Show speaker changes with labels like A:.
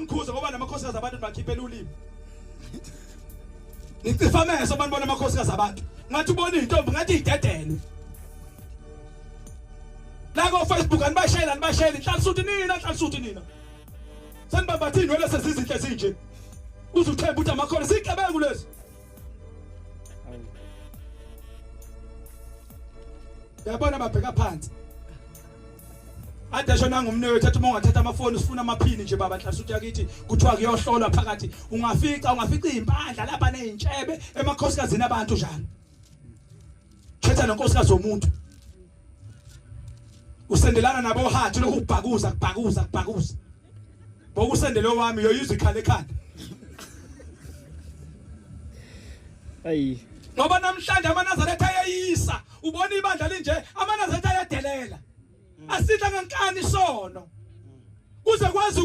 A: ukunikhuza ngoba namakhosikazi abantu bakhiphela ulimi. Nicifa amehlo abantu bona amakhosikazi abantu. Ngathi ubona intombi ngathi idedelwe. La ko Facebook anibashayela anibashayela inhlalisuthi nina inhlalisuthi nina. Senibambathe inwele sezizinhle zinje. Uzuthemba ukuthi amakhono sigebengu lezi. Yabona babheka phansi. Ade shona ngumnewethu athi uma ungathatha amafoni usifuna amaphini nje baba nhla suthi yakithi kuthiwa kuyohlolwa phakathi ungafica ungafica izimpandla lapha nezintshebe emakhosikazini abantu njalo. Khetha nonkosikazi womuntu. Usendelana nabo hathi lokhu kubhakuza kubhakuza kubhakuza. Ngokusendele wami yoyizwa ikhala ekhanda.
B: Ayi.
A: Ngoba namhlanje amaNazaretha ayeyisa, ubona ibandla linje, amaNazaretha ayadelela. Asidla ngenkani isono. Kuze kwazi